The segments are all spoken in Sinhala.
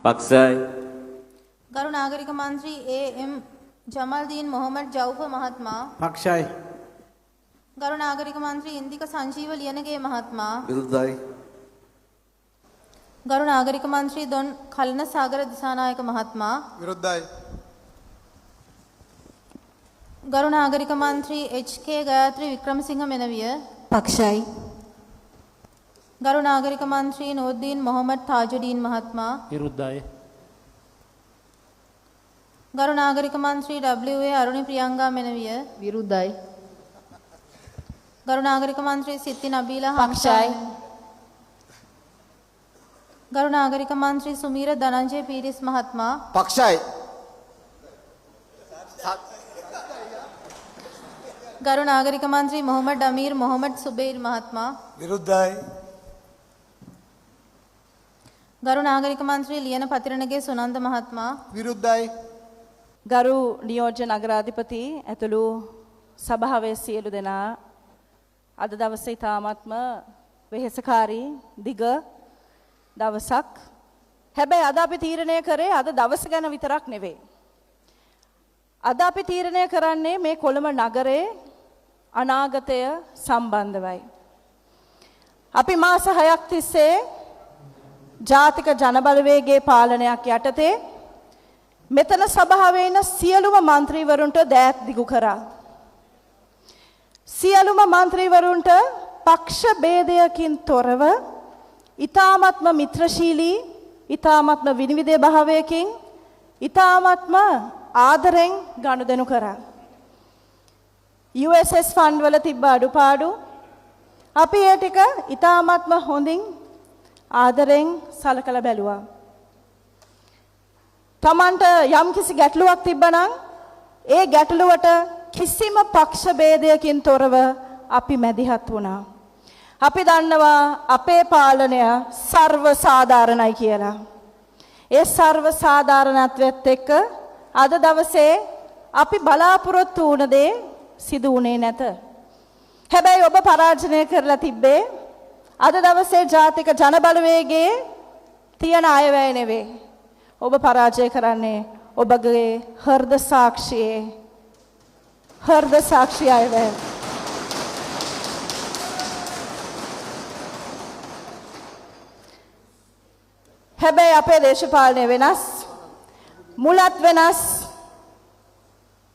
පක්ෂයි. ගරු නාගරික මන්ත්‍රී ඒ.එම්. ජමල්දීන් මොහමඩ් ජවුෆ මහත්මයා. පක්ෂයි. ගරු නාගරික මන්ත්‍රී ඉන්දික සංජීව ලියනගේ මහත්මයා. විරුද්ධයි. ගරු නාගරික මන්ත්‍රී දොන් කලනසාගර දිසානායක මහත්මයා. විරුද්ධයි. ගරු නාගරික මන්ත්‍රී එච්.කේ. ගායත්‍රි වික්‍රමසිංහ මෙනවිය. පක්ෂයි. ගරු නාගරික මන්ත්‍රී නූර්දීන් මොහමඩ් තාජුඩීන් මහත්මයා. විරුද්ධයි. ගරු නාගරික මන්ත්‍රී ඩබ්ලිව්.ඒ. අරුණි ප්‍රියංගා මෙනවිය. විරුද්ධයි. ගරු නාගරික මන්ත්‍රී සිත්ති නබීලා පක්ෂයි. ගරු නාගරික මන්ත්‍රී සුමීර ධනංජය පීරිස් මහත්මයා. පක්ෂයි. ගරු නාගරික මන්ත්‍රී මොහමඩ් අමීර් මොහමඩ් සුබේර් මහත්මයා. විරුද්ධයි. ගරු නාගරික මන්ත්‍රී ලියන පතිරණගේ සුනන්ද මහත්මයා. විරුද්ධයි. ගරු නියෝජ්‍ය නගරාධිපති ඇතුළු සභාවේ සියලු දෙනා, අද දවසේ ඉතාමත්ම වෙහෙසකාරී දිග දවසක්. හැබැයි අද අපි තීරණය කරේ අද දවස ගැන විතරක් නෙවෙයි. අද අපි තීරණය කරන්නේ මේ කොළඹ නගරයේ අනාගතය සම්බන්ධවයි. අපි මාස 6ක් තිස්සේ ජාතික ජනබලවේගයේ පාලනයක් යටතේ මෙතන සභාවේ ඉන්න සියලුම මන්ත්‍රීවරුන්ට දෑත් දිගු කරා. සියලුම මන්ත්‍රීවරුන්ට පක්ෂ භේදයකින් තොරව ඉතාමත්ම මිත්‍රශීලී, ඉතාමත්ම විනිවිදය භාවයකින්, ඉතාමත්ම ආදරෙන් ගනුදෙනු කරා. USS fund වල තිබ්බ අඩුපාඩු අපි ඒ ටික ඉතාමත්ම හොඳින් ආදරෙන් සලකලා බැලුවා. තමන්ට යම්කිසි ගැටලුවක් තිබ්බනම් ඒ ගැටලුවට කිසිම පක්ෂ භේදයකින් තොරව අපි මැදිහත් වුණා. අපි දන්නවා අපේ පාලනය සර්ව සාධාරණයි කියලා. ඒ සර්ව සාධාරණත්වයත් එක්ක අද දවසේ අපි බලාපොරොත්තු වුණ දේ සිදු වුණේ නැත. හැබැයි ඔබ පරාජනය කරලා තිබ්බේ අද දවසේ ජාතික ජනබලවේගයේ තියෙන අයවැය නෙවෙයි. ඔබ පරාජය කරන්නේ ඔබගේ හෘද සාක්ෂියේ, හෘද සාක්ෂි අයවැය. හැබැයි අපේ දේශපාලනය වෙනස්. මුලත් වෙනස්,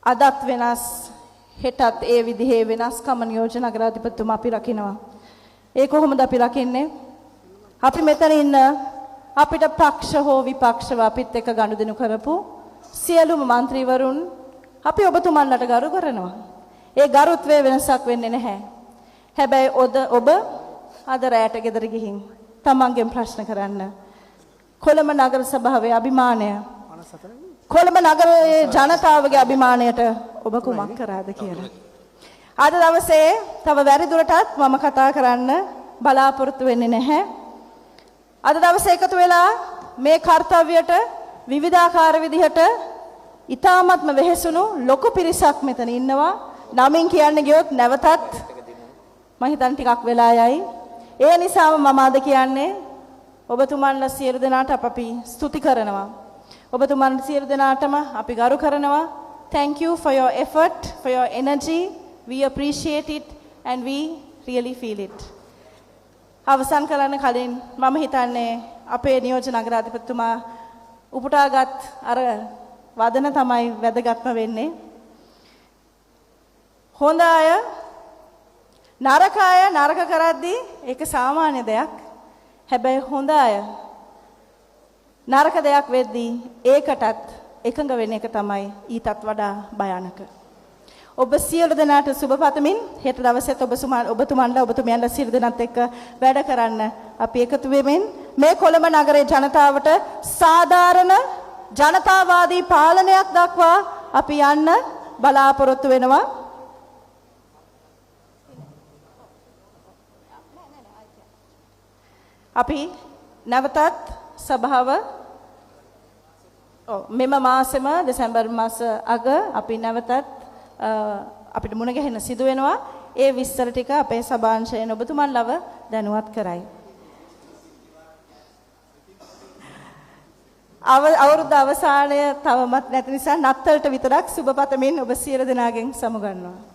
අදත් වෙනස්, හෙටත් ඒ විදිහේ වෙනස්කම නියෝජ්‍ය නගරාධිපතිතුමා අපි රකිනවා. ඒ කොහොමද අපි රකින්නේ? අපි මෙතන ඉන්න අපිට පක්ෂ හෝ විපක්ෂව අපිත් එක්ක ගනුදෙනු කරපු සියලුම මන්ත්‍රීවරුන් අපි ඔබතුමන්ලට ගරු කරනවා. ඒ ගරුත්වයේ වෙනසක් වෙන්නේ නැහැ. හැබැයි ඔබ අද රැට ගෙදර ගිහින් තමන්ගෙන් ප්‍රශ්න කරන්න. කොළඹ නගර සභාවේ අභිමානය, කොළඹ නගරයේ ජනතාවගේ අභිමානයට ඔබ කුමක් කරාද කියලා. අද දවසේ තව වැඩි දුරටත් මම කතා කරන්න බලාපොරොත්තු වෙන්නේ නැහැ. අද දවසේ එකතු වෙලා මේ කර්තව්‍යයට විවිධාකාර විදිහට ඉතාමත්ම වෙහෙසුණු ලොකු පිරිසක් මෙතන ඉන්නවා. නමින් කියන්න ගියොත් නැවතත් මම හිතන්නේ ටිකක් වෙලා යයි. ඒ නිසාම මම අද කියන්නේ ඔබතුමන්ලා සියලු දෙනාට අපි ස්තුති කරනවා. ඔබතුමන් සියලු දෙනාටම අපි ගරු කරනවා. Thank you for your effort, for your energy. We appreciate it and we really feel it. අවසන් කරන්න කලින් මම හිතන්නේ අපේ නියෝජ්‍ය නගරාධිපතිතුමා උපුටාගත් අර වදන තමයි වැදගත්ම වෙන්නේ. හොඳ අය නරක අය නරක කරද්දී ඒක සාමාන්‍ය දෙයක්. හැබැයි හොඳ අය නරක දෙයක් වෙද්දී ඒකටත් එකඟ වෙන එක තමයි ඊටත් වඩා භයානක. ඔබ සියලු දෙනාට සුබ පතමින් හෙට දවසේත් ඔබතුමන්ලා ඔබතුමියන්ලා සියලු දෙනාත් එක්ක වැඩ කරන්න අපි එකතු වෙමින් මේ කොළඹ නගරයේ ජනතාවට සාධාරණ ජනතාවාදී පාලනයක් දක්වා අපි යන්න බලාපොරොත්තු වෙනවා. අපි නැවතත් සභාව මෙම මාසෙම දෙසැම්බර් මාස අග අපි නැවතත් අපිට මුණ ගැහෙන්න සිදු වෙනවා. ඒ විස්තර ටික අපේ සභාංශයෙන් ඔබතුමන්ලව දැනුවත් කරයි. අවුරුද්ද අවසානය තවමත් නැති නිසා නත්තලට විතරක් සුබ පතමින් ඔබ සියලු දෙනාගෙන් සමුගන්නවා.